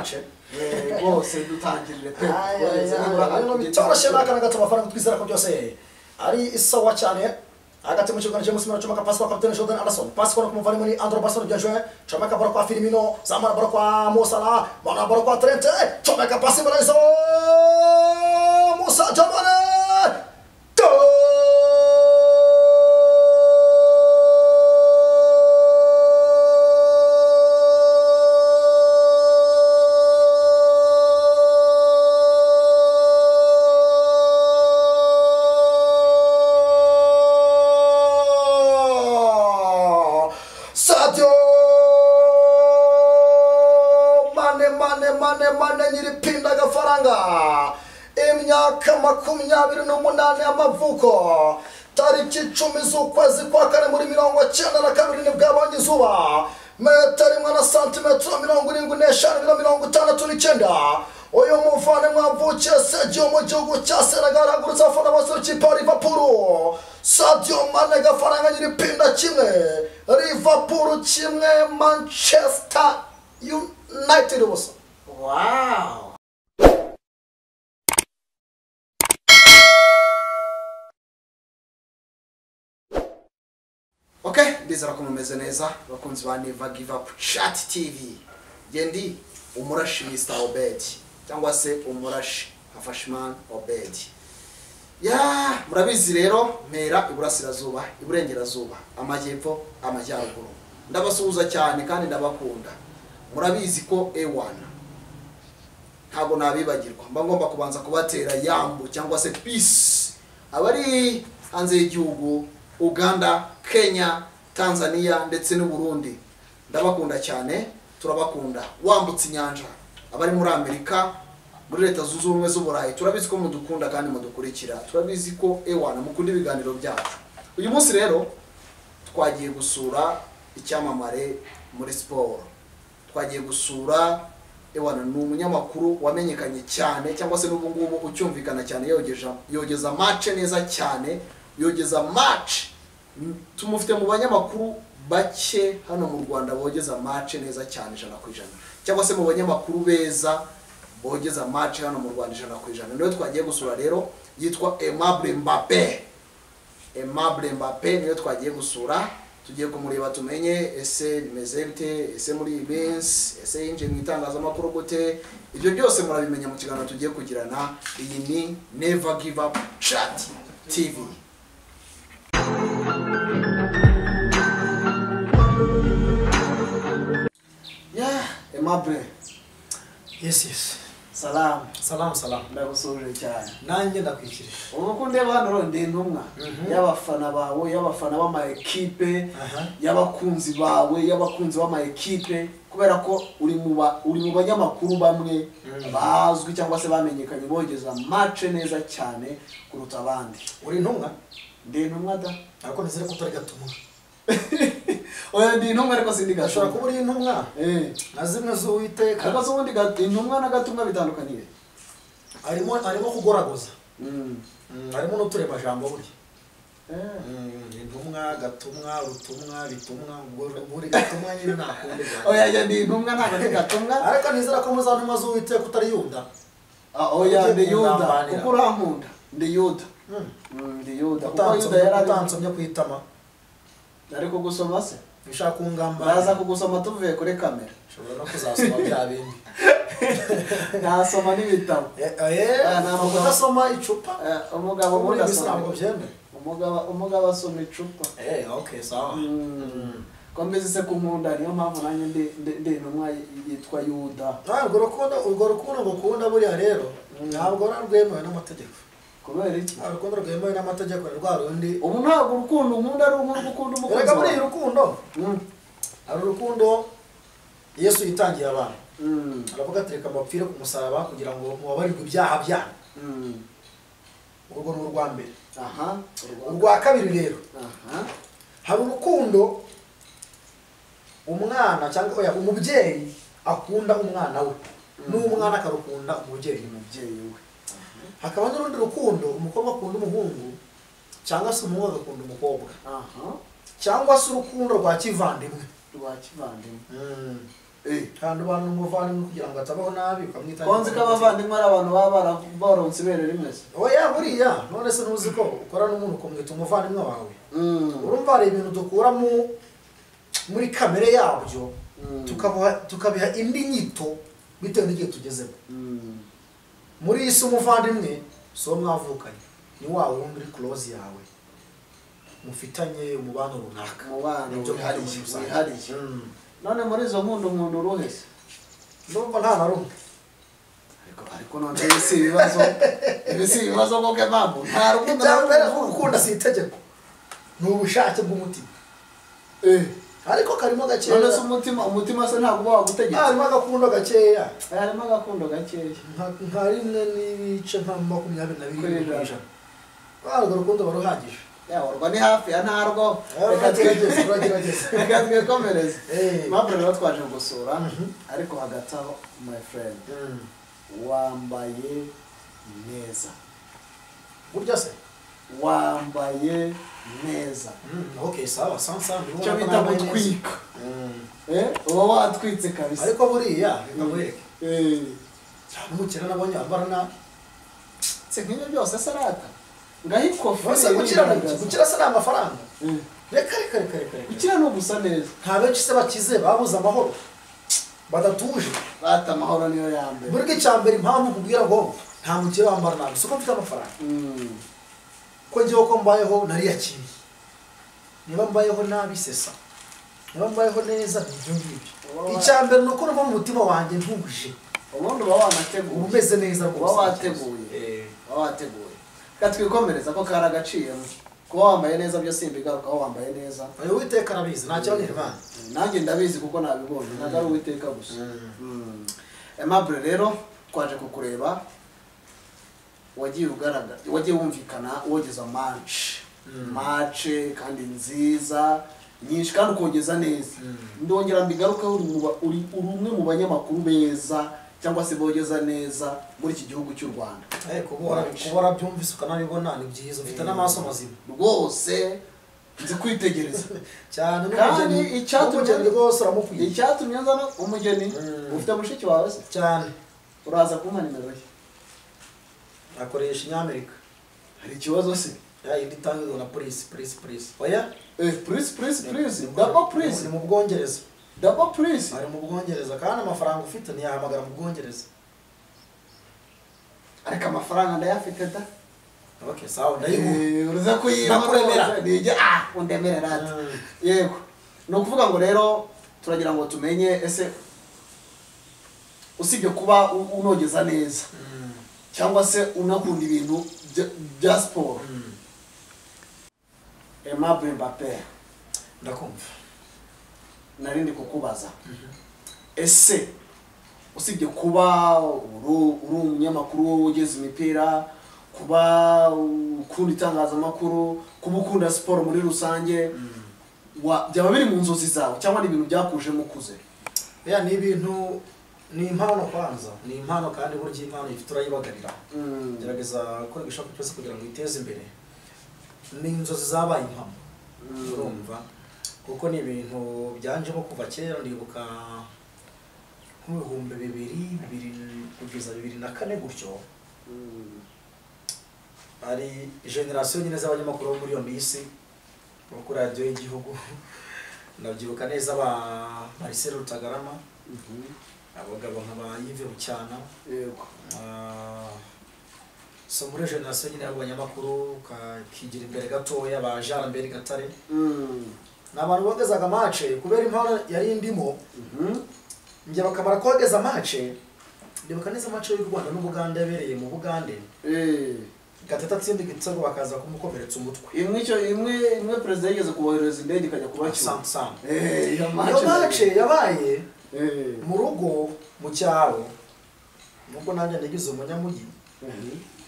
match. Rwose dutangirire pe. Bitoroshye n'akana gato amafaranga twizera ko byose ari sawa cyane. Hagati mu kibuga James Mara chomaka pasi kwa kapiteni Jordan Anderson, pasi kwa kumuvana muri Andro Basson bien joué, chomaka baro kwa Firmino, zamara baro kwa Mo Salah, bana baro kwa Trent, chomaka pasi muri zo Musa Jamane. Sadio Mane Mane Mane Mane nyiripinda gafaranga imyaka 28 y'amavuko tariki 10 z'ukwezi kwa kane muri 92 nibwo yabonye izuba, metero imwe na santimetero 75 ibiro 69. Uyu muvandimwe wavukiye Sadio mu gihugu cya Senegal ahagurutse abafana bose b'ikipe ya Liverpool. Sadio Mane gafaranga nyiripinda kimwe, Liverpool kimwe, Manchester United ubusa. Wow. Okay, ndizera ko mumeze neza bakunzi ba Never Give Up Chat TV. Ngendi umurashi Mr. Obed cyangwa se umurashi Hafashman Obed. Ya, murabizi rero mpera iburasirazuba, iburengerazuba, amajyepfo, amajyaruguru. Ndabasuhuza cyane kandi ndabakunda. Murabizi ko A1 ntabwo nabibagirwa, mba ngomba kubanza kubatera yambu cyangwa se peace. Abari hanze y'igihugu, Uganda, Kenya, Tanzania ndetse n'u Burundi, ndabakunda cyane, turabakunda. Wambutse inyanja, abari muri Amerika, muri Leta Zunze Ubumwe z'Uburayi, turabizi ko mudukunda kandi mudukurikira, turabizi ko ewana mukunda ibiganiro byacu. Uyu munsi rero twagiye gusura icyamamare muri siporo, twagiye gusura ewana ni umunyamakuru wamenyekanye cyane cyangwa se n'ubu ngubu ucyumvikana cyane, yogeza match neza cyane, yogeza match. Tumufite mu banyamakuru bake hano mu Rwanda bogeza match neza cyane 100% cyangwa se mu banyamakuru beza bogeza match hano mu Rwanda 100%. Niwe twagiye gusura rero, yitwa Aimable Mbappe. Aimable Mbappe niwe twagiye gusura, tugiye kumureba tumenye ese bimeze bite, ese muri iyi minsi, ese yinjiye mu itangazamakuru gute. Ibyo byose murabimenya mu kiganiro tugiye kugirana. Iyi ni Never Give Up Chat TV. Yeah, Aimable. Yes, yes. Salam. Salam, salam. Ndagusuhuje cyane. Nanjye ndakwikirije. Ubu ko ndeba hano ndi intumwa y'abafana bawe, y'abafana b'ama ekipe, y'abakunzi bawe, y'abakunzi b'ama ekipe, kubera ko uri mu banyamakuru bamwe bazwi cyangwa se bamenyekanye bogeza match neza cyane kuruta abandi. Uri intumwa? Ndi intumwa da. Ariko nizere ko utari gatumwa. Oya ndi intumwa ariko sindi gatumwa. Ushobora kuba uri intumwa na zimwe z'Uwiteka. Ariko ubundi intumwa na gatumwa bitandukaniye. Harimo kugoragoza. Harimo n'uturemajambo burya. Intumwa, gatumwa, rutumwa, bitumwa, buri gatumwa nyine nakunde. Oya ndi intumwa ntabwo ndi gatumwa. Ariko nizera ko muza ntumwa z'Uwiteka utari Yuda. Oya ndi Yuda kuko urankunda. Ndi Yuda. Ndi Yuda kuko Yuda yaransomye kwitama. Ariko gusoma se bishaka kungamba. Baza kugusoma tuvuye kuri kamera. Ushobora no kuzasoma bya bindi. Nasoma n'ibitabo. Kudasoma icupa. Umugabo muri ntabwo byemewe. Umugabo asoma icupa. Okay, sawa. Ko mbizi se kunkunda niyo mpamvu nanjye ndi intumwa yitwa Yuda. Urwo rukundo ngukunda buriya rero ntabwo rwemewe n'amategeko. Kubera iki? Urukundo rwemewe n'amategeko ni rwa rundi. Ubu ntabwo urukundo nkunda ari urukundo umukunzi. Erega buriya urukundo ari urukundo Yesu yitangiye abantu. Aravuga ati reka mbapfire ku musaraba kugira ngo mubabarirwe ibyaha byanyu. Urwo ni urwa mbere. Urwa kabiri rero, hari urukundo umwana cyangwa umubyeyi akunda umwana we, n'umwana akarukunda umubyeyi we. Hakaba n'urundi rukundo umukobwa akunda umuhungu cyangwa se umuhungu agakunda umukobwa, cyangwa se urukundo rwa kivandimwe. Kandi ubana n'umuvandimwe kugira ngo atabaho nabi ukamwita. Konzi ko abavandimwe ari abantu baba baronse ibere rimwe se? Oya buriya none se ntuzi ko ukora n'umuntu ukamwita umuvandimwe wawe? Urumva hari ibintu dukura muri kamere yabyo tukabiha indi nyito bitewe n'igihe tugezemo. Muri iyi si umuvandimwe si uwo mwavukanye, ni wa wundi uri close yawe mufitanye umubano runaka, umubano wihariye. None muri izo nkundo umuntu uruhe se? Ndumva nta na rumwe. Ariko none si ibibazo, ibi si ibibazo koko mpamvu nta rukundo. Gukunda si itegeko, ni ubushake bw'umutima. Ariko karimo gakeya. None se umutima se ntabwo uba wagutegetse? Harimo agakundo gakeya. Harimo agakundo gakeya. Nka 1.27%. Urwo rukundo baruhagije. Urwo ni hafi ya ntarwo. Reka twikomereze. Mpamvu rero twaje gusura, ariko hagati aho my friend wambaye neza. Burya se? Wambaye neza. Okay, sawa, sawa. Icyo bita gutwika. Uba watwitse kabisa. Ariko buriya reka nkwereke. N'umukire nabonye ambara nabi. Se nk'ibyo byose sarata. Ngaho ikofi. Gukira se ni amafaranga. Reka. Gukira ni ugusa neza. Nta benshi se bakize babuze amahoro. Badatuje. Bata amahoro niyo ya mbere. Burya icya mbere impamvu nkubwira ngo nta mukire wambara nabi si uko mfite amafaranga. Ko njyewe ko mbayeho nariyakiriye. Niba mbayeho nabi sesa, niba mbayeho neza nibyo ngibyo. Icya mbere ni uko numva mu mutima wanjye ntuje. Ubundi uba wanateguye, uba umeze neza rwose. Uba wateguye. Uba wateguye. Reka twikomereza ko kari agaciyemo. Kuba wambaye neza byo simbigaruka, aho wambaye neza. Uwiteka arabizi, nta kibazo Imana. Nanjye ndabizi kuko nabibonye, ntabwo ari Uwiteka gusa. Aimable rero twaje kukureba. Wagiye ugaragara, wagiye wumvikana wogeza match kandi nziza nyinshi kandi ukogeza neza. Ndongera mbigarukaho, uri umwe mu banyamakuru beza cyangwa se bogeza neza muri iki gihugu cy'u Rwanda. Kuba byumvise ukanabibona ni byiza, ufite n'amaso mazima rwose, nzi kwitegereza cyane. Kandi icyatumye rwose uramukwiye. Icyatumye nzana umugeni, ufite mushiki wawe se? Cyane. Uraza kumpa nimero ye? Akoresha Inyamerika. Hari ikibazo se? Ya indi itangwa na police. Oya? Police. Double police. Ni mu Bwongereza. Double police. Ari mu Bwongereza kandi amafaranga ufite ntiyahamagara mu Bwongereza. Ariko amafaranga ndayafite da. Okay, sawa ndayiguha. Uruza kuyiba. Nijye undemerera ati. Yego. Ni ukuvuga ngo rero turagira ngo tumenye ese usibye kuba unogeza neza cyangwa se unakunda ibintu bya siporo. Aimable Mbappe, ndakumva. Narindi kukubaza. Ese usibye kuba uri umunyamakuru wogeza imipira, kuba ukunda itangazamakuru, kuba ukunda siporo muri rusange, byaba biri mu nzozi zawe cyangwa ni ibintu byakujemo ukuze? Ya ni ibintu, ni impano kwanza, ni impano kandi burya impano ifite urayibagarira. Gerageza gukora ibishoboka byose kugira ngo iteze imbere. Ni inzozi zabaye impamo. Urumva kuko ni ibintu byanjemo kuva kera. Ndibuka nk'ibihumbi 2000 kugeza 2004 gutyo. Ari generation nyine z'abanyamakuru bo muri iyo minsi bo kuri radiyo y'igihugu. Ndabyibuka neza ba Marcel Rutagarama, abagabo nka ba Yves Bucyana. Yego. So muri generation nyine y'abanyamakuru kakigira imbere gatoya ba Jean Lambert Gatare. Ni abantu bogezaga match kubera impano yari indimo. Njye bakamara kogeza match, ndibuka neza match y'u Rwanda n'Ubugande yabereye mu Bugande. Gatete atsinda igitego bakaza kumukomeretsa umutwe. Imwe president yigeze kubohereza indege ikajya kubacyura. Iyo match yabaye mu rugo mu cyaro. Nubwo nanjye nagize umunyamujyi.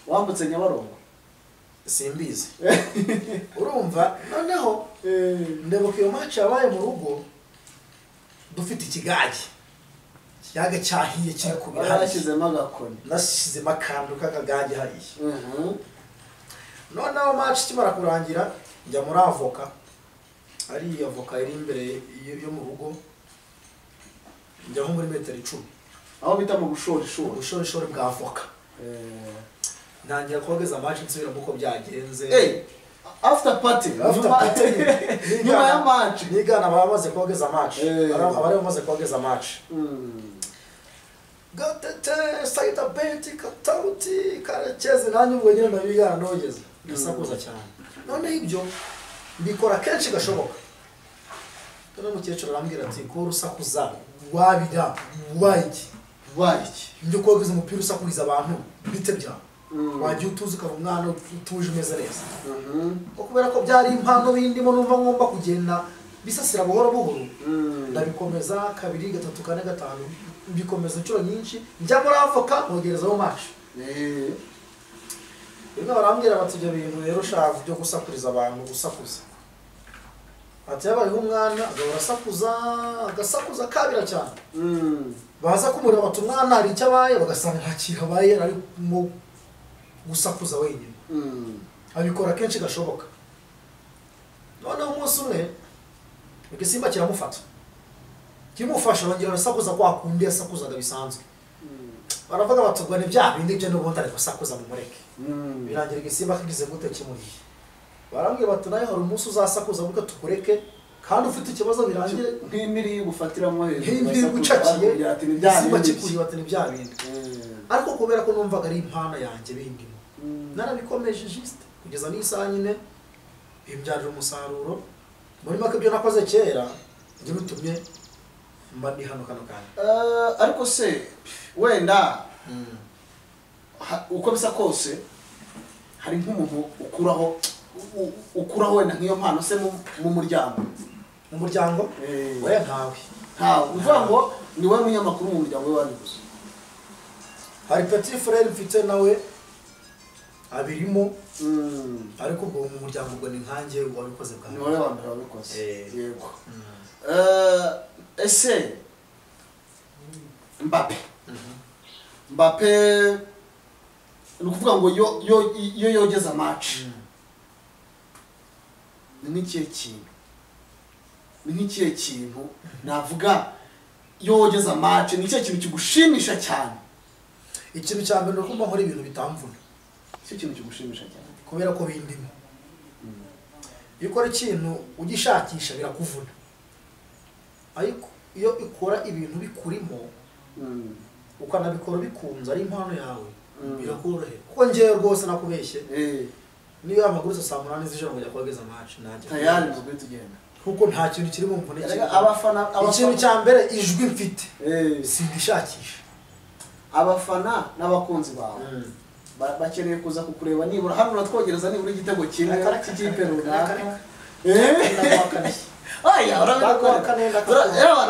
Wambutse Nyabarongo? Simbizi. Urumva noneho ndibuka iyo match yabaye mu rugo dufite ikigage. Ikiyaga cyahiye kiri kubira. Nashyizemo agakoni. Nashyizemo akantu k'akagage hariya. Noneho match ikimara kurangira njya muri avoka. Ari avoka iri imbere yo mu rugo. Njya nko muri metero 10 aho bita mu bushorishori, ubushorishori bwa avoka. Ntangira kogeza match nsubiramo uko byagenze. After party, after party nyuma ya match nigana bamaze kogeza match, abari bamaze kogeza match. Gatete Saida Benti Katauti Karekezi nanjye ubwo nyine ndabigana nogeza ndasakuza cyane. None ibyo mbikora kenshi gashoboka. None umukecuru arambwira ati ko urusakuza wabira wayiki wayiki njye kogeza umupira usakuriza abantu bite byawe wagiye utuzi ukaba umwana utuje umeze neza. Kubera ko byari impano bindimo numva ngomba kugenda bisasira buhoro buhoro, ndabikomeza 2 3 4 5 mbikomeza inshuro nyinshi njya muri Afrika nkogerezaho match. Rimwe barambwira bati ibyo bintu rero ushaka byo gusakuriza abantu gusakuza, ati yabayeho umwana agahora asakuza agasakuza kabira cyane, baza kumureba bati umwana hari icyo abaye, bagasanga nta kintu abaye arimo gusakuza wenyine. Abikora kenshi gashoboka. Noneho umunsi umwe igisimba kiramufata, kimufasha arongera arasakuza kwa kundi yasakuzaga bisanzwe. Baravuga bati ubwo ni bya bindi bye n'ubundi ari gusakuza mu mureke. Birangira igisimba kigize gute kimuriye. Barambwira bati nawe hari umunsi uzasakuza buke tukureke kandi ufite ikibazo birangire nk'impiri gufatiramo hejuru nk'impiri gucakiye igisimba kikuriye bati ni bya bindi. Ariko kubera ko numvaga ari impano yanjye bindimo, narabikomeje juste kugeza n'isaha nyine bibyarira umusaruro. Muri make ibyo nakoze kera ibyo bitumye mba ndi hano kano kanya. Ariko se wenda uko bisa kose hari nk'umuntu ukuraho wenda nk'iyo mpano se mu muryango? Mu muryango oya ntawe. Ntawe uvuga ngo ni wowe munyamakuru mu muryango w'iwanyu gusa? Hari petit frère mfite nawe abirimo, ariko ubwo mu muryango ubwo ni nkanjye wabikoze bwa ni wowe wa mbere wabikoze. Yego. Ese Mbappe ni ukuvuga ngo yo yogeza match ni nk'ikihe kintu, ni nk'ikihe kintu navuga yogeza match ni ikihe kintu kigushimisha cyane? Ikintu cya mbere ni uko nkora ibintu bitamvuna. Icyo kintu kigushimisha cyane kubera ko bindimo. Iyo ukora ikintu ugishakisha birakuvuna, ariko iyo ukora ibintu bikurimo ukanabikora bikunze ari impano yawe birakorohera. Kuko njyewe rwose nakubeshye, niyo amagurutse saa 8 z'ijoro ngo njya kogeza match najya tayari nubwo tugenda, kuko nta kintu kiri mu mvune. Abafana ikintu cya mbere ijwi mfite sindishakisha. Abafana n'abakunzi bawe bakeneye kuza kukureba nibura hano uratwogereza nibura igitego kimwe cy'ikipe runaka. Aya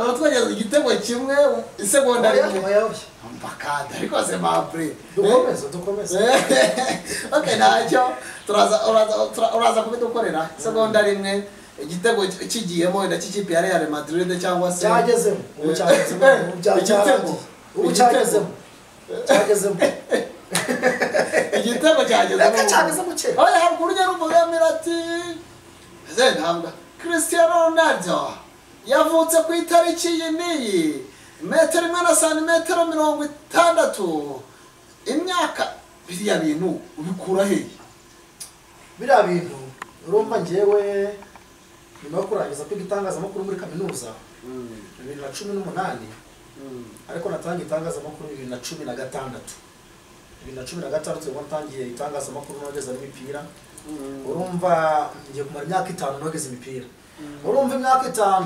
uratwogereza igitego kimwe isegonda rimwe mbakada ariko se mapre dukomeze. Okay ntacyo uraza kubidukorera isegonda rimwe igitego kigiyemo wenda cy'ikipe ya Real Madrid cyangwa se cyagezemo ubu cyagezemo cyagezemo igitego cyagezemo cyagezemo cye. Oya hari uburyo rumugamira ati ze ntabwo Cristiano Ronaldo yavutse ku itariki iyi n'iyi, metero 1 na santimetero 60, imyaka biriya bintu ubikura hehe? Biriya bintu urumva njyewe nyuma yo kurangiza kwiga itangazamakuru muri kaminuza 2018, ariko natangiye itangazamakuru 2016. 2016 ubwo natangiye itangazamakuru nogeza n'imipira. Urumva ngiye kumara imyaka 5 nogeza imipira. Urumva imyaka 5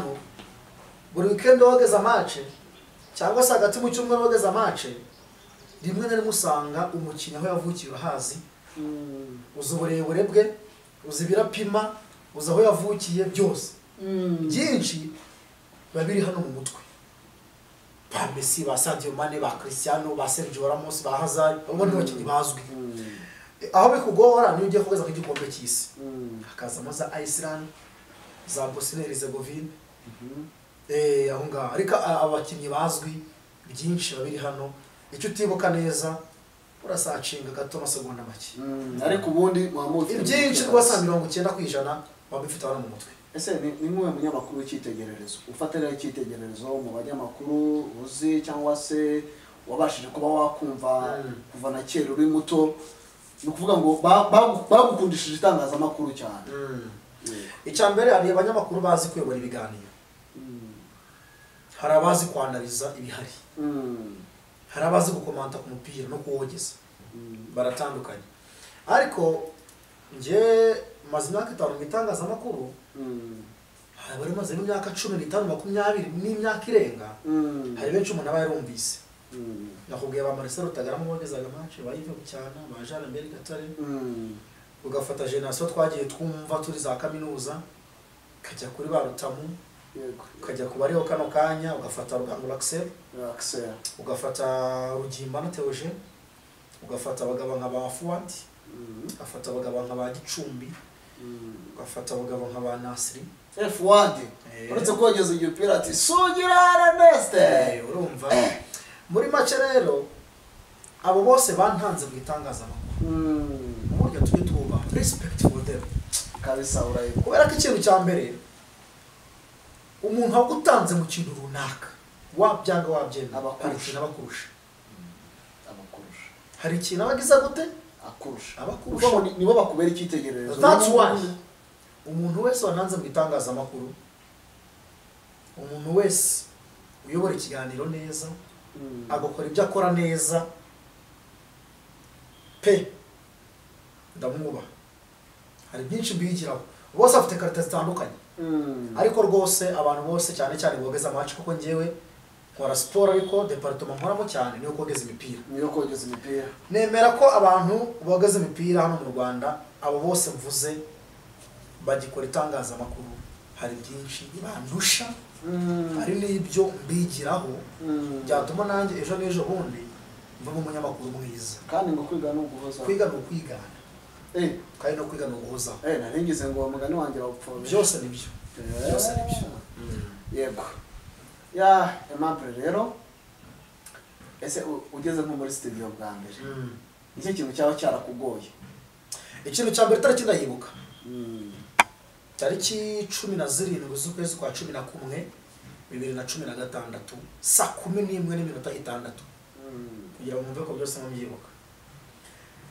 buri weekend wogeza match cyangwa se hagati mu cyumweru wogeza match, rimwe na rimwe usanga umukinnyi aho yavukiye urahazi, uzi uburebure bwe, uzi ibirapima, uzi aho yavukiye byose. Byinshi biba biri hano mu mutwe. Ba Messi, ba Sadio Mane, ba Cristiano, ba Sergio Ramos, ba Hazard, abo ni abakinnyi bazwi. Aho bikugora niyo ugiye kugeza ku gikombe cy'isi, hakazamo za Iceland, za Bosnia Herzegovina, aho ngaho. Ariko abakinnyi bazwi byinshi babiri hano, icyo utibuka neza urasacinga gato amasegonda make. Ariko ubundi muhamufite ibyinshi rwose 90% wabifite hano mu mutwe. Ese ni nk'uwe munyamakuru w'icyitegererezo ufatira icyitegererezo mu banyamakuru uzi cyangwa se wabashije kuba wakumva kuva na kera uri muto, ni ukuvuga ngo bagukundishije itangazamakuru cyane? Icya mbere, hari abanyamakuru bazi kuyobora ibiganiro, hari abazi kwanariza ibihari, hari abazi gukomanta ku mupira no kuwogeza, baratandukanye. Ariko njye maze imyaka 5 mu itangazamakuru, hari abari maze imyaka 15, 20 n'imyaka irenga, hari benshi umuntu aba yarumvise. Nakubwiye ba Marcel Rutagarama bogezaga match, ba Yves Bucyana, ba Jean Lambert Gatare, ugafata generation twagiye twumva turi za kaminuza, ukajya kuri ba Rutamu, ukajya ku bariho kano kanya, ugafata Rugangura Axel, ugafata Rugimba na Theogene, ugafata abagabo nka ba Fuad, ugafata abagabo nka ba Gicumbi, ugafata abagabo nka ba Nasri. Fuad uretse kogeza igipira ati sugira Ernest, urumva. Muri make rero abo bose bantanze mu itangazamakuru, uburyo tujye tubaha respect for them kabisa. Urayi kubera ko ikintu cya mbere umuntu wagutanze mu kintu runaka wabyanga wabyemera, hari ikintu abakurusha, hari ikintu abagiza gute akurusha, abakurusha nibo bakubera icyitegererezo. That's why umuntu wese wananze mu itangazamakuru, umuntu wese uyobora ikiganiro neza, agakora ibyo akora neza pe, ndamwubaha. Hari byinshi mbigiraho, bose bafite karita zitandukanye, ariko rwose abantu bose cyane cyane bogeza match, kuko njyewe nkora siporo ariko departement nkoramo cyane niyo kogeza imipira, niyo kogeza imipira. Nemera ko abantu bogeza imipira hano mu Rwanda abo bose mvuze bagikora itangazamakuru, hari byinshi bandusha, hari n'ibyo mbigiraho byatuma nanjye ejo n'ejo bundi mva mu munyamakuru mwiza. Kandi ngo kwiga no guhoza, kwiga no kwigana, kandi no kwiga no guhoza. Naringize ngo mugani wanjye wapfobye. Byose nibyo, byose nibyo. Yego ya Aimable rero, ese ugeze nko muri studio bwa mbere, nicyo kintu cyaba cyarakugoye? Ikintu cya mbere tariki ndayibuka, tariki 17 z'ukwezi kwa 11 2016 saa 11:06, kugira ngo mwumve ko byose mubyibuka.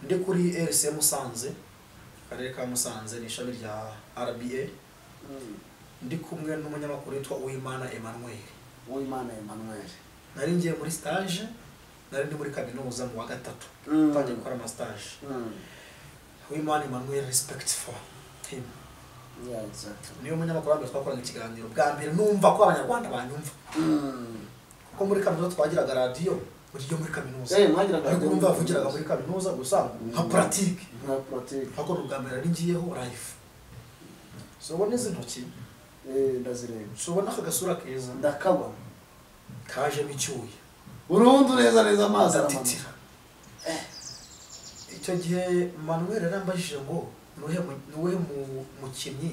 Ndi kuri RC Musanze, akarere ka Musanze, ni ishami rya RBA. Ndi kumwe n'umunyamakuru witwa Uwimana Emmanuel. Uwimana Emmanuel. Nari ngiye muri stage, nari ndi muri kaminuza mu wa gatatu, ntangiye gukora ama stage. Uwimana Emmanuel, respect for him. Yeah, exactly. Niyo munyamakuru wambere twakoranye ikiganiro bwa mbere numva ko abanyarwanda banyumva. Kuko muri kaminuza twagiraga radio, buryo muri kaminuza. Mwagiraga ariko urumva bavugiraga muri kaminuza gusa nka pratique. Nka pratique. Ariko ubwa mbere nari ngiyeho live. So ubona izi ntoki? Ndazireba. So ubona aka gasura keza? Ndakabona. Kajemo icyuya. Burundu neza neza amazi aramanutira. Icyo gihe Manuel yarambajije ngo nuhe mukinnyi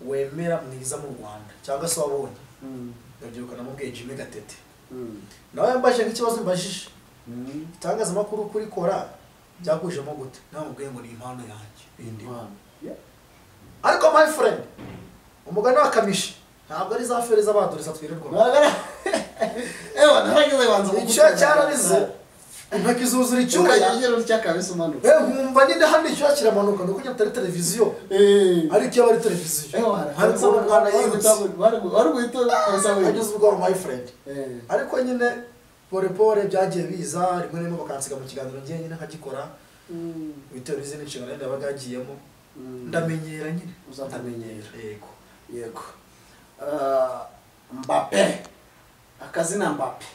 wemera mwiza mu Rwanda cyangwa se wabonye. Ndabyibuka namubwiye Jimmy Gatete. Nawe yambajije nk'ikibazo mbajije. Itangazamakuru kurikora byakujemo gute? Namubwiye ngo ni impano yanjye. Indi impano. Ariko my friend, umugani wa Kamishi ntabwo ari za feri z'abadurisa twirirwa. Ewa narageze banza icyo cyarabize intoki zuzura icyuya. Nkumva nyine hano icyuya kiramanuka nuko njya atari televiziyo. Ariko iyo ari televiziyo ariko umwana yirutse ageze ubwoba my friend. Ariko nyine pore pore byagiye biza, rimwe rimwe bakansiga mu kiganiro ngiye nyine nkagikora, bitewe n'izindi nshingano yabaga yagiyemo. Ndamenyera nyine, uzamenyera. Yego yego. Mbappe, akazina Mbappe,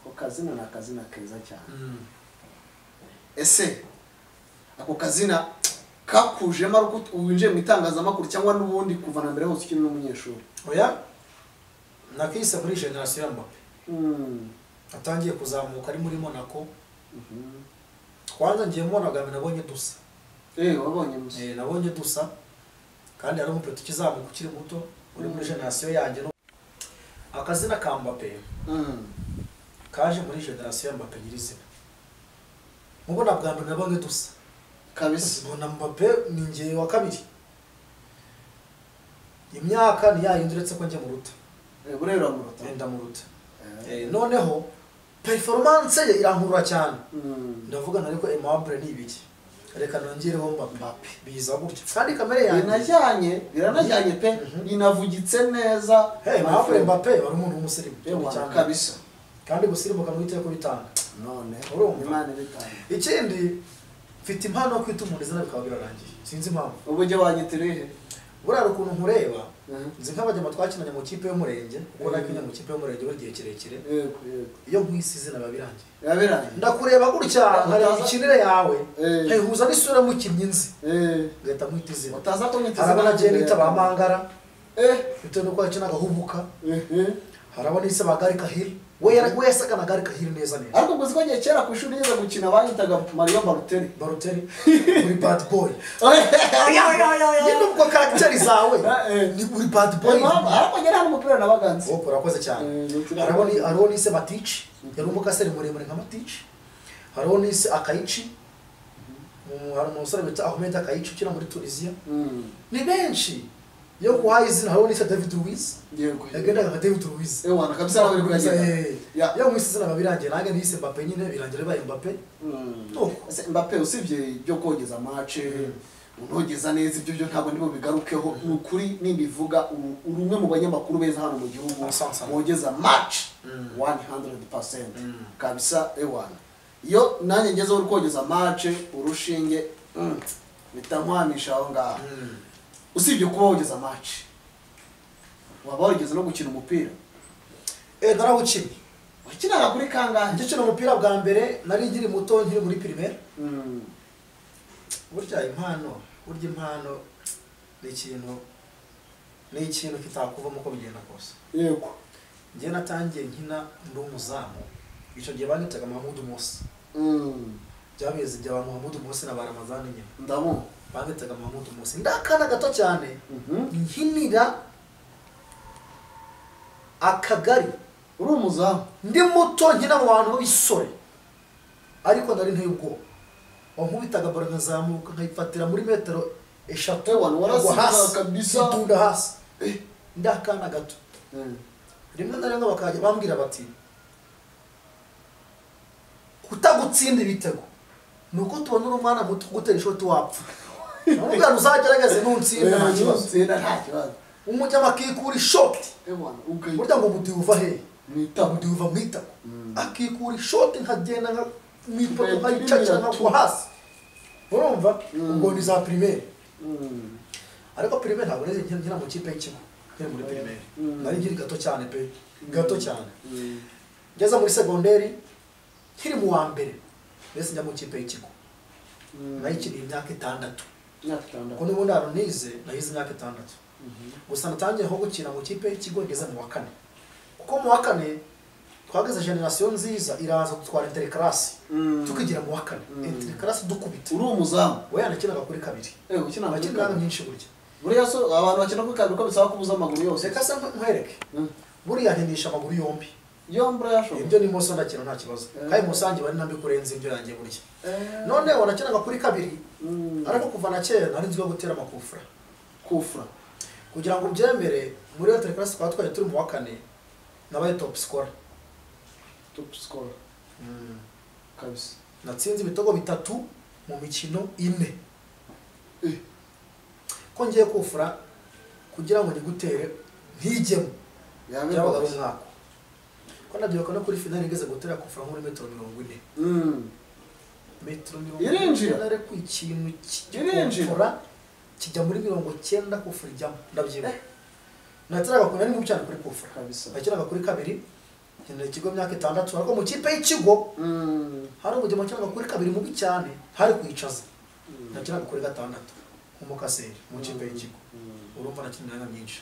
ako kazina ni akazina keza cyane. Ese ako kazina kakujemo ari uko winjiye mu itangazamakuru cyangwa n'ubundi kuva na mbere hose ukiri n'umunyeshuri? Oya, nakise muri generation ya Mbappe. Atangiye kuzamuka ari muri Monaco. Kwanza ngiye mubona bwa mbere nabonye dusa. Wabonye musa. Nabonye dusa kandi ari umupeti ukizamuka ukiri muto uri muri generation yanjye. Akazina ka Mbappe kaje muri generation ya Mbappe nyirizina. Mubona bwa mbere nabonye dusa kabisa. Mbona Mbappe ni ngiye wa kabiri. Imyaka ni yayindi uretse ko njye muruta. Burera muruta. Enda muruta. Noneho performance ye irankurura cyane. Ndavuga ariko Aimable ni ibiki. Reka nongereho Mbappe. Biza gutya. Kandi kamere yanjye biranajyanye pe inavugitse neza. Hey, Mbappe wari umuntu w'umusirimu cyane kabisa. Kandi gusirimuka n'uwiteka kubitanga. None Imana ibitanga. Ikindi mfite impano yo kwita umuntu izina bikaba birarangiye. Sinzi impamvu. Ubujye wanyitiriye. Buriya ukuntu nkureba nzi nk'abajyama twakinanye mu kipe y'umurenge kuko nakinye mu kipe y'umurenge buri gihe kirekire. Yego yego. Iyo nkwisi izina biba birangiye. Birangiye. Ndakureba gutya nkareba ikinire yawe nkayihuza n'isura mukinnyi nzi. Ngahita nkwita izina. Utaza kunyita izina. Harabona nagiye nita ba Mangara. Bitewe nuko yakinaga hubuka. Harabona ise ba Gary Cahill. We yasaga na Gary Cahill neza neza. Ariko ubwo ziko kera ku ishuri yize gukina banyitaga Mario Balotelli. Balotelli uri bad boy. Nyine ubwo character zawe ni uri bad boy. Ariko njye nta mupira nabaganze. Wowe urakoze cyane. Harabona ise Matici, yari umukaseri muremure nka Matici. Harabona ise Akaichi. Hari umusore bita Ahmed Akaichi ukina muri Tunisia. Ni benshi. Yo kuhaye izina harabona ise David Luiz. Yego. Yagendaga nka David Luiz. Ewana kabisa nawe uri kugenda. Yo mwisi izina babirangiye nange nise Mbappe nyine birangira bibaye Mbappe. Ese Mbappe usibye ibyo kogeza match unogeza neza ibyo byo ntabwo ndimo bigarukeho ni ukuri nimbivuga uri umwe mu banyamakuru beza hano mu gihugu wogeza match 100% kabisa ewana. Iyo nanjye ngeze uri kogeza match urushinge bitankwamisha aho ngaho. Usibye kuba wogeza match waba warigeze no gukina umupira? Narawukinnye. Wakinaga kuri kangahe? Ngikina umupira bwa mbere nari nkiri muto nkiri muri primaire. Burya impano ni ikintu kitakuvamo uko bigenda kose. Yego. Njye natangiye nkina ndi umuzamu. Icyo gihe banyitaga Mahmoud Musa. Byabeze bya Mahmoud Musa na Baramazani nyine. Ndabona. Banyitaga Mahmoud Musa. Ndakana gato cyane. Nkinira akagari. Uri umuzamu. Ndi muto nkina mu bantu b'isore. Ariko nari nteye ubwoba. Wankubitaga baro nkazamuka nkayifatira muri metero 3 warasiga kabisa itunda hasi. Ndakana gato. Rimwe na rimwe bakajya bambwira bati kutagutsinda ibitego nuko tubona uri umwana muto gutera ishoti wapfa. Namubwira uzagerageze nuntsinda nta kibazo. Umujyama akikura ishoti. Burya ngo umudiho uva he? Mwitako. Umudiho uva mwitako. Akikura ishoti nkagenda nka mwipoto nkayicakira nkagwa hasi. Urumva ubwo ni za primaire. Ariko primaire ntabwo nari nkina mu kipe y'ikigo. Nkiri muri primaire. Nari nkiri gato cyane pe. Gato cyane. Ngeze muri secondaire nkiri mu wa mbere. Mbese njya mu kipe y'ikigo. Nayikiniye imyaka 6. Imyaka 6. Ko n'ubundi ahantu nize nayize imyaka 6. Gusa natangiye nko gukina mu kipe y'ikigo ngeze mu wa kane. Kuko mu wa kane twageze generation nziza iraza dutwara interclass. Tukigira mu wa kane. Interclass dukubita. Uri umuzamu. We yanakinaga kuri kabiri. Ukina nakinaga nyinshi burya. Buriya so abantu bakina kuri kabiri ko bisaba kubuza amaguru yose. Reka se nkwereke. Buriya nkinisha amaguru yombi. Yombi yashoboye. Ibyo ni moso ndakina nta kibazo. Kandi musange bari nambi kurenza ibyo yanjye burya. None wanakinaga kuri kabiri. Ariko kuva na kera nari nzi gutera amakufra. Kufra. Kugira ngo ubyemere muri interclass twatwaye turi mu wa kane nabaye top scorer. Top scorer. Kabisa. Natsinze ibitego 3 mu mikino 4. Ko ngiye kufura kugira ngo nigutere ntijyemo. Byabaga ari umwaka. Ko nabyibuka no kuri finale ngeze gutera kufura muri metero 40. Metero 40. Irinjira. Nare ku ikintu kirinjira. Kijya muri 90 kufura ijyamo ndabyibuka. Nateraga ku nari mubi cyane kuri kufura. Kabisa. Nakinaga kuri kabiri. Nkinira ikigo imyaka 6 ariko mu kipe y'ikigo hari umujyama wakinaga kuri kabiri mubi cyane hari kwicaza. Nakinaga kuri 6 nk'umukaseri mu kipe y'ikigo. Urumva nakina imyanya myinshi.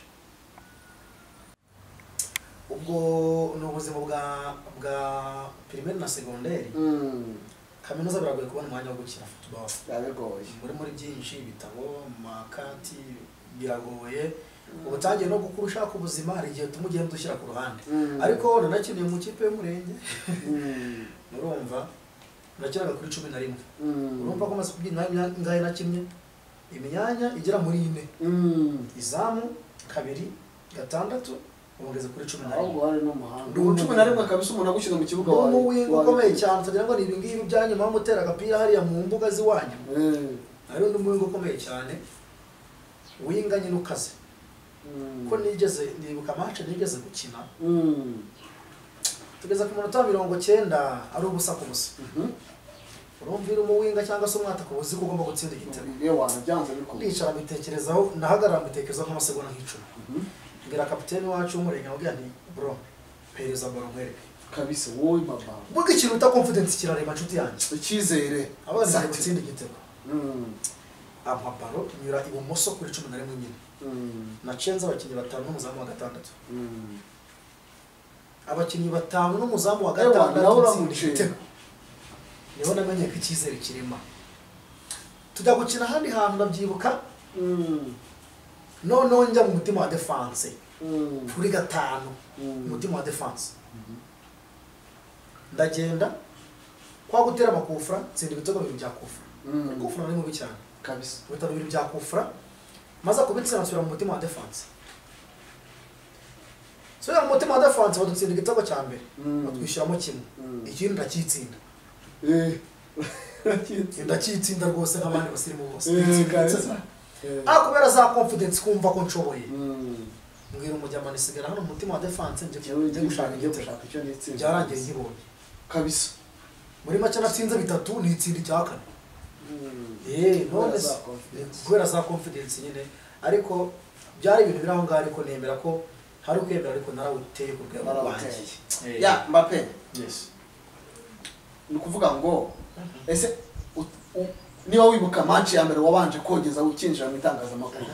Ubwo ni ubuzima bwa primaire na secondaire. Kaminuza biragoye kubona umwanya wo gukina football. Biragoye. Muri byinshi ibitabo, makati biragoye. Ubutangiye no gukura ushaka ubuzima hari igihe tumugenda dushyira ku ruhande. Ariko nanakiniye mu kipe y'umurenge. Urumva nakinaga kuri 11. Urumva ko maze kubyina ngahe nakinnye imyanya igera muri 4. Izamu, 2 6 ubugeze kuri 11. Ahubwo hari n'umuhanga. 11 kabisa umuntu agushyize mu kibuga wawe. Umuwinga ukomeye cyane utagira ngo ni ibi ngibi byanyuma mutera agapira hariya mu mbuga ziwanyu. Hari undi muwinga ukomeye cyane winga nyine ukaze. Ko nigeze nibuka match nigeze gukina. Tugeze ku munota 90 ari ubusa ku busa. Urumvira umuwinga cyangwa se umwataka uzi ko ugomba gutsinda igitego. Yewe byanze bikomeye. Ndicara mbitekerezaho nahagarara mbitekerezaho nk'amasegonda nk'icumi. Ngira kapiteni wacu w'umurenge amubwira nti bro pereza baro nkwereke. Kabisa wowe baba. Burya ikintu uta confidence kirarema nshuti yanjye. Icyizere. Abaza gutsinda igitego. Ampa baro nyura ibumoso kuri 11 nyine. Nacenze abakinnyi 5 n'umuzamu wa 6. Abakinnyi 5 n'umuzamu wa 6 nawe uramucenga. Niho namenye ko icyizere kirema. Tujya gukina ahandi hantu ndabyibuka. Noneho njya mu mutima wa defense. Kuri 5 umutima wa defense. Ndagenda kwa gutera amakufra nsinda ibitego bibiri bya kufra. Kufra ni mubi cyane. Kabisa. Ibitego bibiri bya kufra maze kubitsinda nsubira mu mutima wa defense. Nsubira mu mutima wa defense badutsinda igitego cya mbere. Batwishyiramo kimwe. Ikindi ndacyitsinda. Ndacyitsinda rwose nk'abandi basirimu bose. Kubera za confidence kumva ko nshoboye. Mbwira umujyamani sigara hano mu mutima wa defense nje gushaka icyo nitsinda. Byarangiye nkibonye. Kabisa. Muri make natsinze 3 nitsinda icya 4. None kubera za confidence nyine ariko byari ibintu biri aho ngaho ariko nemera ko hari ukwemera ariko narawuteye ku rwego rwanjye. Ya Mbappe. Yes. Ni ukuvuga ngo ese niba wibuka match ya mbere wabanje kogeza ukinjira mu itangazamakuru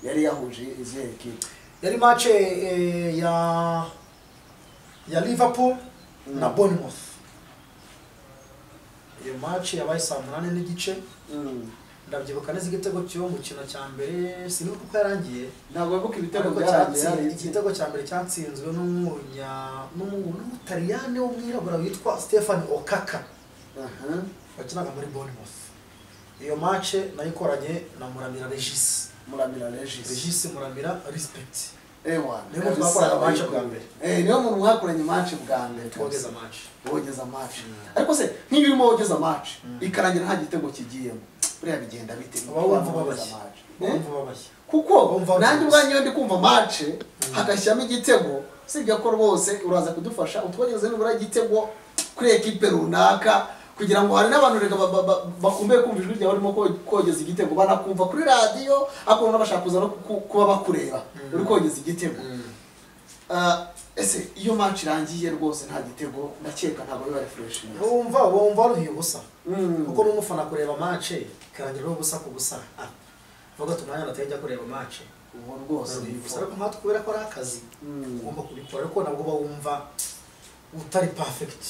yari yahuje izihe equipe? Yari match ya Liverpool na Bournemouth. Iyo match yabaye saa 8:30. Ndabyibuka neza igitego cyo mukino cya mbere sinibuka uko yarangiye. Ntabwo wibuka ibitego byarangiye. Igitego cya mbere cyatsinzwe n'umutaliyani w'umwirabura witwa Stefan Okaka. Wakinaga muri Bournemouth. Iyo match nayikoranye na Muramira Regis. Muramira Regis. Regis Muramira respect. Ewa, niyo muntu twakoranye match bwa mbere. Niyo muntu mwakoranye match bwa mbere. Twogeza match. Wogeza match. Ariko se nk'iyo urimo wogeza match ikarangira nta gitego kigiyemo. Buriya bigenda bite? Wumva babaye. Kuko nanjye ubwanjye ndi kumva match hagashyamo igitego sibyo ko rwose uraza kudufasha utwogeze nibura igitego kuri equipe runaka kugira ngo hari n'abantu rega bakumbe kumva ijwi ryawe urimo kogeza igitego banakumva kuri radio akubona bashaka kuza no kuba bakureba uri kogeza igitego. Ese iyo match irangiye rwose nta gitego ndakeka ntabwo biba refresh. Wumva ruhiye ubusa. Kuko n'umufana kureba match ikarangira ubusa ku busa. Vuga tumanya natajya kureba match. Ubu rwose ubusa ariko nkatwe kubera ko ari akazi ugomba kubikora ariko nabwo bawumva utari perfect.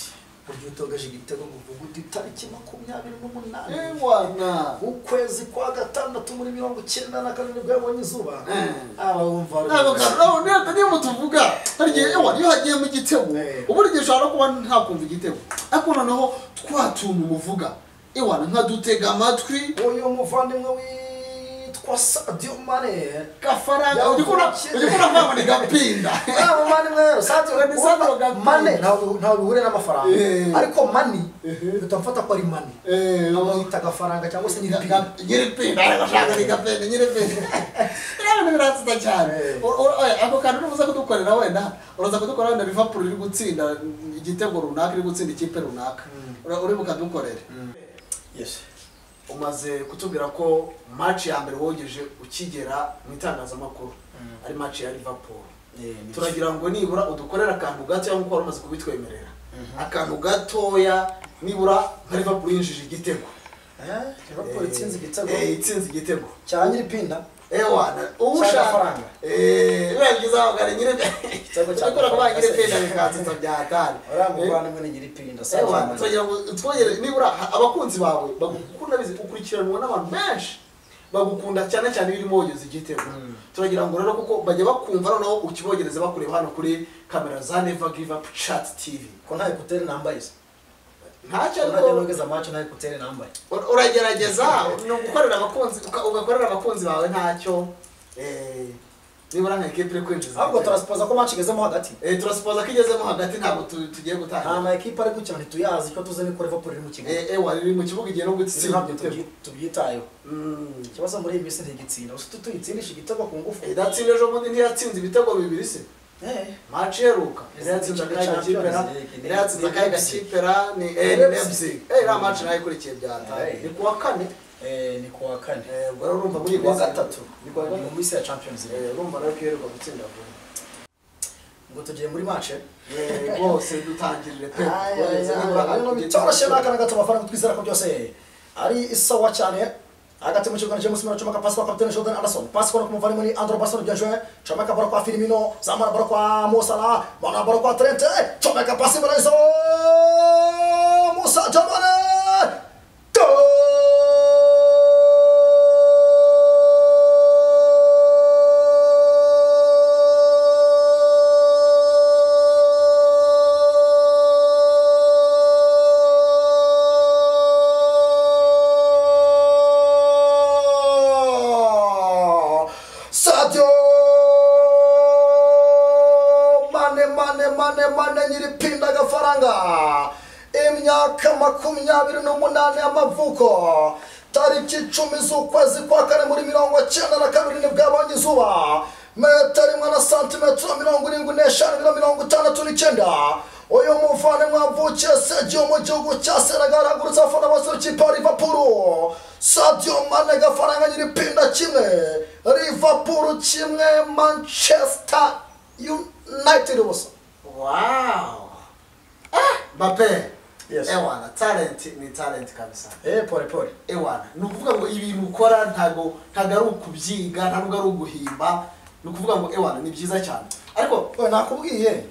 Buryo utogeje igitego ngo uvuge uti tariki 28 ewana ukwezi kwa 6 muri 94 nibwo yabonye izuba. Aba wumva ntabwo niyo mutuvuga hari gihe ewa iyo hagiye mu gitego ubu gihe ushobora kuba ntakumva igitego ariko noneho twatuntu muvuga ewana nkadutega amatwi. Uyu muvandimwe witwa Sadio Mane gafaranga ugikora mama ni gapinda. Muvandimwe rero Sadio Mane ntabwo bihure n'amafaranga ariko mani utamfata ko ari mani amwita gafaranga cyangwa se nyiripinda. Nyiripinda ariko shaka ni gapinda nyiripinda. Rero biratsa cyane. Ako kantu uruza kudukorera wenda uraza kudukorera wenda Liverpool iri gutsinda igitego runaka iri gutsinda ikipe runaka uri bukadukorere. Yes. Umaze kutubwira ko match ya mbere wogeje ukigera mu itangazamakuru ari match ya Liverpool. Turagira ngo nibura udukorera akantu gato cyangwa uko wari umaze kubitwemerera. Akantu gatoya nibura nka Liverpool yinjije igitego. Liverpool itsinze igitego. Itsinze igitego. Cya nyiripinda. Ewana, ushaka. Birangiza abagare nyire. Igitego cya kuba nyiripinda bikatsa bya hatari. Uriya muvandimwe ni nyiripinda. Ewana, turagira ngo twongere nibura abakunzi bawe bagukunda bizi ukurikiranwa n'abantu benshi. Bagukunda cyane cyane birimo wogeza igitego. Turagira ngo rero kuko bajya bakumva noneho ukibogereza bakureba hano kuri kamera za Never Give Up Chat TV. Ko nta ekutere nambaye se. Ntacyo ariko nogeza match nta ekutere nambaye. Uragerageza no gukorera abakunzi ugakorera abakunzi bawe ntacyo. Nibura nka ekipe iri kwinjiza. Ahubwo turasipoza ko match igezemo hagati. Turasipoza ko igezemo hagati, ntabwo tugiye gutangira. Nta ma ekipe ari gukina ntituyazi, icyo tuzi ni ko Liverpool iri mu kibuga. Ewa iri mu kibuga igiye no gutsinda igitego. Tubyitayeho. Ikibazo muri iyi minsi ntigitsinda. Usu tuyitsindisha igitego ku ngufu. Idatsinda ejo bundi ntiyatsinze ibitego bibiri se. Match iheruka yatsinze akahe gakipe ra ni Leipzig. Iriya match nayo ikurikiye byataye. Ni kuwa kane. Ni kuwa kane. Ubwo rero urumva muri kuwa gatatu. Ni kuwa gatatu. Mu minsi ya Champions League. Urumva rero ko iheruka gutsinda vuba. Ngo tugiye muri match. Rwose dutangirire pe. Bitoroshye n'akana gato abafana twizera ko byose ari isawa cyane. Hagati mu kibuga James Milner chomeka pasi kwa kapiteni Jordan Anderson. Pasi kwa kumuvana ni Andro Basson bien joué. Chomeka bora kwa Firmino, zamara bora kwa Mo Salah, bora bora kwa Trent. Chomeka pasi bora izo Musa Jamane. Sadio Mane Mane Mane Mane nyiripinda gafaranga imyaka 28 y'amavuko tariki 10 z'ukwezi kwa kane muri 1992 nibwo yabonye izuba metero imwe na santimetero 75 ibiro 69. Uyu muvandimwe wavukiye Sadio mu gihugu cya Senegal ahagurutse abafana bose b'ikipe ya Liverpool. Sadio Mane gafaranga nyiripinda kimwe Liverpool kimwe Manchester United ubusa. Wow. Mbappe. Yes. Ewana talent ni talent kabisa. Pole pole. Ewana ni ukuvuga ngo ibintu ukora ntago ari ukubyiga, ntabwo ari uguhimba, ni ukuvuga ngo ewana ni byiza cyane. Ariko nakubwiye.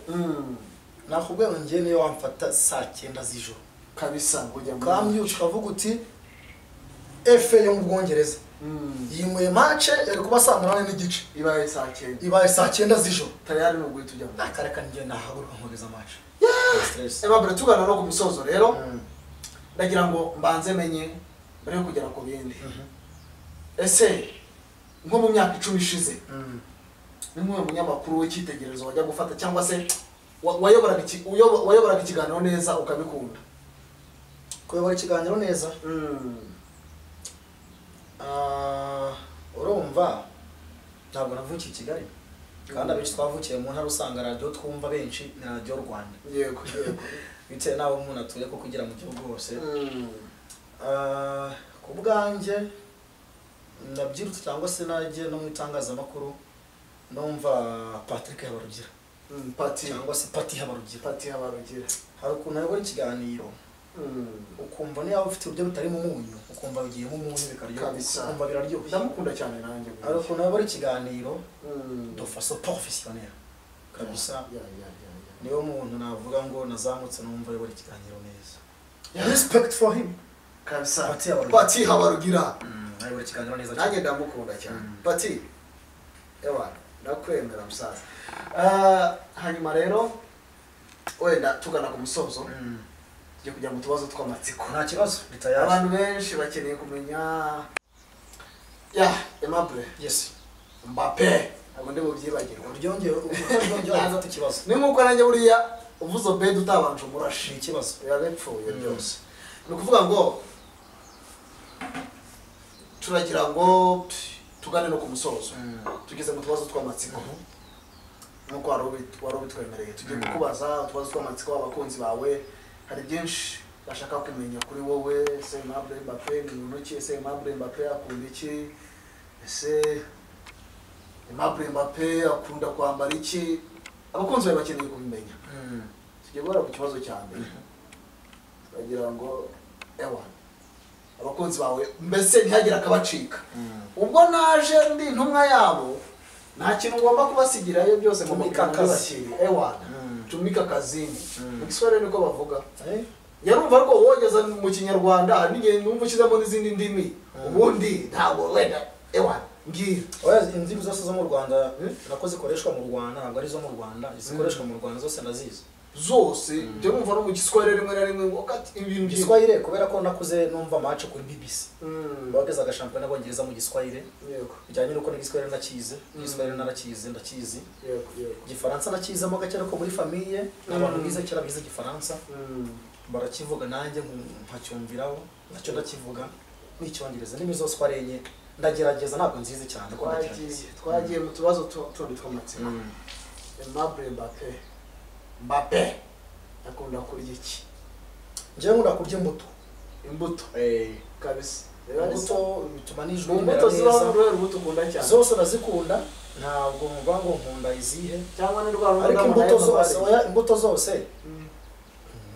Nakubwiye ngo ngiye niyo wamfata saa 9 z'ijoro kabisa ngo kambyutse ukavuga uti FA yo mu Bwongereza yimuye match yari kuba saa 8:30 ibaye saa 9 ibaye saa 9 z'ijoro tayari no guhita ujya mu akareka ngiye nahaguruka nkogeza match. Eba tugana no ku musozo rero ndagira ngo mbanze menye mbere yo kugera ku bindi. Ese nko mu myaka 10 ishize ni nk'uwo munyamakuru w'icyitegererezo wajya gufata cyangwa se wayoboraga ikiganiro neza ukabikunda? Kuyobora ikiganiro neza urumva ntabwo navukiye i Kigali kandi abenshi twavukiye mu ntara usanga radiyo twumva benshi ni radiyo Rwanda. Yego yego. Bitewe n'aho umuntu atuye ko kugera mu gihugu hose. Ku bwanjye ndabyirutse cyangwa se nagiye no mu itangazamakuru numva Patrick Habarugira. Pati cyangwa se Pati Habarugira. Pati Habarugira. Hari ukuntu ayobora ikiganiro ukumva niba ufite uburyo butarimo umunyu ukumva bigiyemo umunyu bikaryoha ukumva biraryoshye. Ndamukunda cyane nanjye. Hari ukuntu ayobora ikiganiro de façon professionnelle kabisa. Niyo muntu navuga ngo nazamutse numva ayobora ikiganiro neza. Respect for him kabisa. Pati Habarugira ayobora ikiganiro neza cyane. Nanjye ndamukunda cyane. Pati ewa ndakwemera musaza. Hanyuma rero wenda tugana ku musozo tujye kujya mu tubazo tw'amatsiko. Nta kibazo bitayari. Abantu benshi bakeneye kumenya ya Aimable. Yes. Mbappe ntabwo ndi bubyibagirwe. Uryongeye ufite ikibazo. Ni nkuko nanjye buriya uvuze Obed utabanje umurashi ni ikibazo. Yarapfuye byose. Ni ukuvuga ngo turagira ngo tugane no ku musozo. Tugeze mu tubazo tw'amatsiko. Nkuko wari ubitwemereye tugiye kukubaza utubazo tw'amatsiko abakunzi bawe. Hari byinshi bashaka kumenya kuri wowe. Ese Aimable Mbappe ni muntu ki? Ese Aimable Mbappe akunda iki? Ese Aimable Mbappe akunda kwambara iki? Abakunzi bawe bakeneye kubimenya. Tugiye guhera ku kibazo cya mbere. Turagira ngo ewa abakunzi bawe mbese ntihagire akabacika. Ubwo naje ndi intumwa yabo nta kintu ngomba kubasigirayo byose ngo mukakashyire. Ewa tumika kazini. Mu Kiswahili niko bavuga. Yarumva ko wogeza mu Kinyarwanda n'igihe numva ushyizemo n'izindi ndimi ubundi ntabwo wenda ewa Ngira. Oya, indimi zose zo mu Rwanda nako zikoreshwa mu Rwanda, ntabwo ari zo mu Rwanda, zikoreshwa mu Rwanda zose ndazizi. Zose byo numva no mu Giswahili rimwe na rimwe ngo kati ibintu byinshi. Igiswahili kubera ko nakuze numva match kuri BBC. Bagezaga shampiyona y'Abongereza mu Giswahili. Yego. Bijyanye n'uko n'Igiswahili nakize, Igiswahili narakize, ndakizi. Yego, yego. Igifaransa nakizemo gake, ariko muri famille abantu bize kera bize Igifaransa. Barakivuga nanjye nkacyumviraho, nacyo ndakivuga. N'icyongereza n'indimi zose uko ari enye ndagerageza, ntabwo nzizi cyane ko ndagerageza. Twagiye mu tubazo tundi tw'amatsiko. Aimable Mbappe akunda kurya iki? Njyewe nkunda kurya imbuto. Imbuto kabisa. Imbuto bituma n'ijwi Mu rimera mbuto zibaho neza. uruhe rubuto ukunda cyane? Zose ndazikunda, ntabwo mvuga ngo nkunda izihe. Cyangwa ni rwa rubuto Ariko imbuto zose, oya. oya, imbuto zose,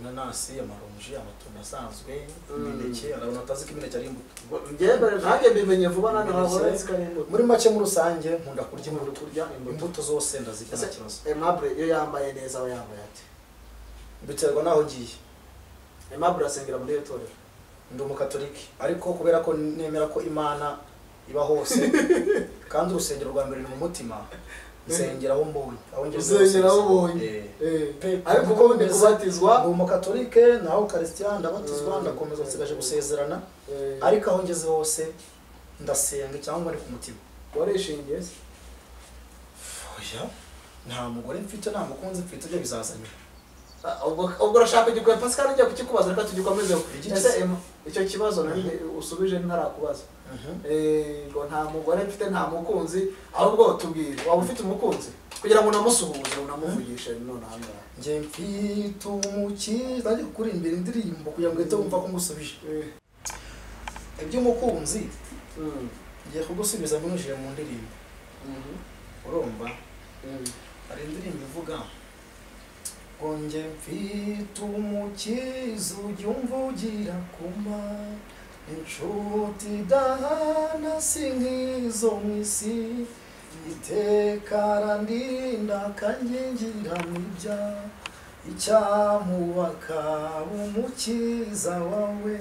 inanasi, amaronji, amatunda asanzwe, imineke. Hari abantu batazi ko imineke ari imbuto. Njyewe nanjye mbimenye vuba, nanjye ntabwo Imineke. nzi ko ari imbuto. Muri make, muri rusange nkunda kurya Nkunda imbuto. kurya imbuto. Imbuto zose ndazirya, nta Ese kibazo. Aimable iyo yambaye neza aba yambaye ate? Biterwa n'aho ngiye. Aimable asengera muri iri torero? Ndi umukatoliki, ariko kubera ko nemera ko Imana iba hose kandi urusengero rwa mbere ni mu mutima, nsengera aho mbonye, aho ngeze hose. Usengera aho ubonye. Pe, Ariko kuko ubundi mbese kubatizwa? Ndi umukatolike, naho ukarisitiya ndabatizwa, ndakomeza, nsigaje gusezerana. Ariko aho ngeze hose ndasenga cyangwa ni ku mutima. Warishingiye se? Oya, nta mugore mfite, nta mukunzi mfite, ibyo bizaza nyuma. Ah, ubwo urashaka kugikora Pascal, njya kukikubaza, reka tugikomezeho. Igiki Ese se? Icyo kibazo nanjye usubije ntarakubaza. Ngo nta mugore mfite, nta mukunzi, ahubwo tubwire, waba ufite umukunzi kugira ngo unamusuhuze, unamuvugishe none aha ngaha? Njye mfite umukiza, nanjye kukurimbira indirimbo kugira ngo uhite wumva ko ngusubije iby'umukunzi. Ngiye kugusubiza mbinyujije mu ndirimbo. Urumva, hari indirimbo ivuga ngo njye mfite umukiza ujya umvugira kuma inshuti idahana, si nk'izo mu isi, iteka arandinda akankingira mu ibyaha, icyamubaka umukiza wawe.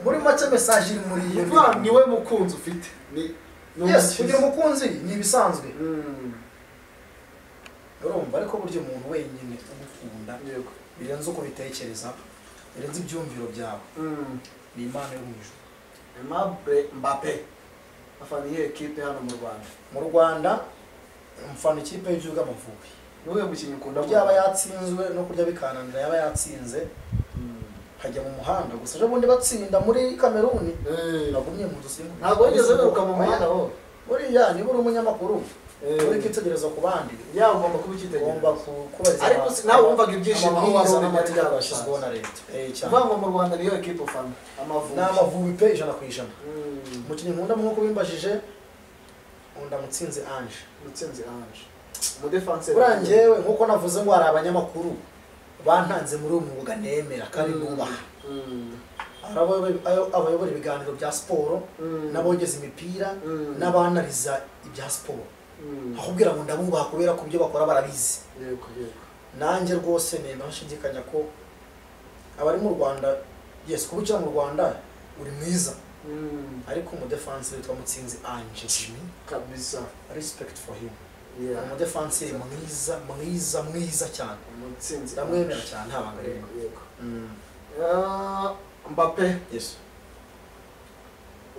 Muri make, message iri muri iyo Ni ukuvuga ndirimbo. Niwe mukunzi ufite ni Yes, umukiza. kugira umukunzi ni ibisanzwe, urumva, ariko burya umuntu wenyine ugukunda birenze uko ubitekereza, birenze ibyumviro byawe, ni Imana yo mu ijuru. Aimable Mbappe afana iyihe ekipe hano mu Rwanda? Mu Rwanda mfana ikipe y'igihugu Amavubi. Niwe mukinnyi ukunda mu Kurya yaba Rwanda? yatsinzwe no kurya bikananira, yaba yatsinze nkajya mu muhanda. Gusa ejo bundi batsinda muri Kameruni nagumye mu nzu, simba. Ntabwo wigeze wiruka mu muhanda wowe? Buriya niba uri umunyamakuru uri kwitegereza ku bandi, Yawe ugomba kuba ugomba icyitegererezo. kubahiriza Ariko nawe wumvaga ibyishimo aho wari amabwiriza uri n'amategeko byari yashyizweho na leta. Cyane. Uvuga ngo mu Rwanda niyo ekipe ufana, Amavubi? Ni Amavubi pe, 100%. Umukinnyi nkunda, nk'uko bimbajije, nkunda Mutsinzi Ange. Mutsinzi Ange umudefanseri. Buriya njyewe nk'uko navuze ngo hari abanyamakuru bantanze muri uyu mwuga nemera kandi nubaha. Hari abayobora ibiganiro bya siporo, n'abogeza imipira, n'abanariza ibya siporo. Akubwira ngo ndabubaha kubera ko ibyo bakora barabizi. Yego yego. Nanjye rwose nemera nshidikanya ko abari mu Rwanda, yes, kuba ukina mu Rwanda uri mwiza, ariko umudefanseri witwa Mutsinzi Ange Jimmy, Kabisa. respect for him. Umudefanseri mwiza, mwiza, mwiza cyane. Mutsinzi. Ndamwemera cyane, nta banga ririmo. Yego yego. Ah, Mbappe, Yes.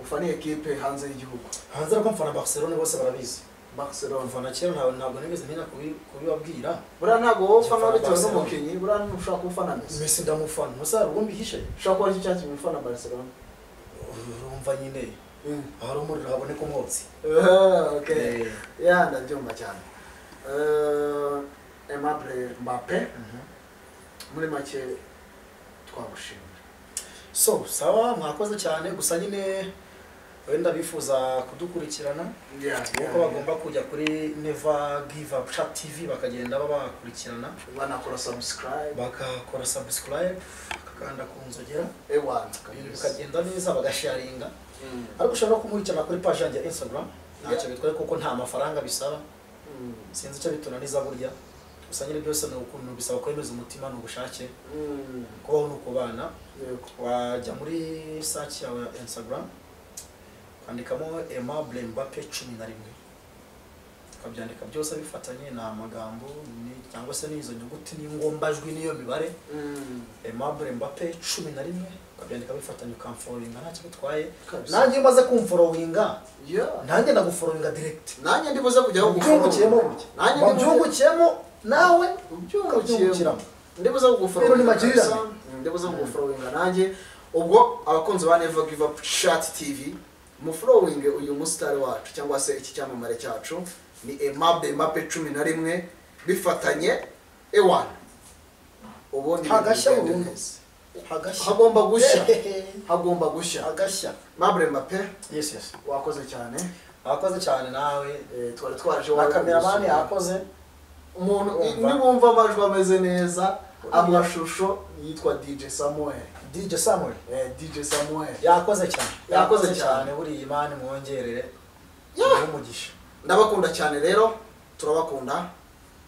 ufana ekipe hanze y'igihugu? Hanze ariko mfana Barcelone, bose barabizi. Barcelona. Mfana kera, ntabwo nigeze ntinya kubibabwira. Buriya ntabwo wowe ufana Mfana bitewe Barcelona. n'umukinnyi, buriya ntushobora kuba ufana Messi. Messi ndamufana, musa hari ubwo mbihishe. Ushobora kuba aricyo cyatumye ufana Barcelona. Urumva nyine, ahari umuriro haboneka umwotsi. Ah, okay. Eh. Ya, ndabyumva cyane. Aimable Mbappe, muri make twagushimira. So sawa, mwakoze cyane. Gusa nyine wenda bifuza kudukurikirana nuko bagomba kujya kuri Never Give Up Chat TV, bakagenda babakurikirana. Banakora subscribe. Bagakora subscribe, bakakanda ku nzogera, Ewana. ibintu bikagenda neza, bagasharinga. Ariko ushobora no kumurikirana kuri page yanjye ya Instagram, ntacyo bitwaye kuko nta mafaranga bisaba. Sinzi icyo bitunaniza burya. Gusa nyine byose ni ukuntu bisaba kwemeza umutima, ni ubushake. Kubaho ni ukubana. Wajya muri search yawe ya Instagram. Andikamo Aimable Mbappe 11, ukabyandika byose bifatanye, ni amagambo cyangwa se n'izo nyuguti n'ingombajwi n'iyo mibare. Aimable Mbappe 11, ukabyandika bifatanye, ukamfollowinga, ntacyo bitwaye. Kabisa. Nanjye iyo umaze kumfollowinga, nanjye ndagufollowinga direct. Nanjye ndibuze kujyaho. Ubyungukiyemo burya. Nanjye ndibuze Wabyungukiyemo nawe. Ubyungukiyemo. Ukabyungukiramo. Ndibuze kugufollowinga. Rero ni magirirane. Kabisa. Ndibuze kugufollowinga nanjye. Ubwo abakunzi ba Never Give Up Chat TV, mufollowing uyu musitari wacu cyangwa se iki cyamamare cyacu, ni Aimable Mbappe 11 bifatanye, ewana, ubundi ibintu Hagashya bigende burundu. neza. Hagashya. Hagomba gushya, hagomba gushya. Hagashya. Aimable Mbappe, Yes. wakoze cyane. Wakoze cyane nawe. Twari twaje Na iwawe kameramani kugusura. yakoze. Umuntu Urumva? nibumva amajwi ameze neza, amashusho, yitwa DJ Samuel. DJ Samuel. DJ Samuel. Yakoze cyane. Yakoze cyane. Buriya Imana imwongerere umugisha. Ndabakunda cyane rero, turabakunda.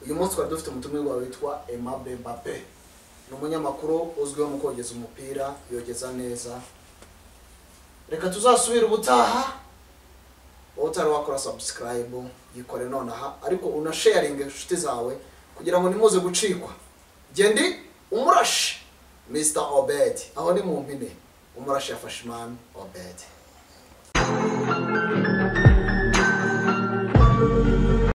Uyu munsi twari dufite umutumirwa witwa Aimable Mbappe, ni umunyamakuru uzwiho mu kogeza umupira, yogeza neza. Reka tuzasubire ubutaha. Wowe utari wakora subscribe, yikore nonaha, ariko unasharinge inshuti zawe kugira ngo ntimuze gucikwa. Gendi Umurashi Mr Obed, aho ni mu mpine, Umurashi yafashe imana Obed.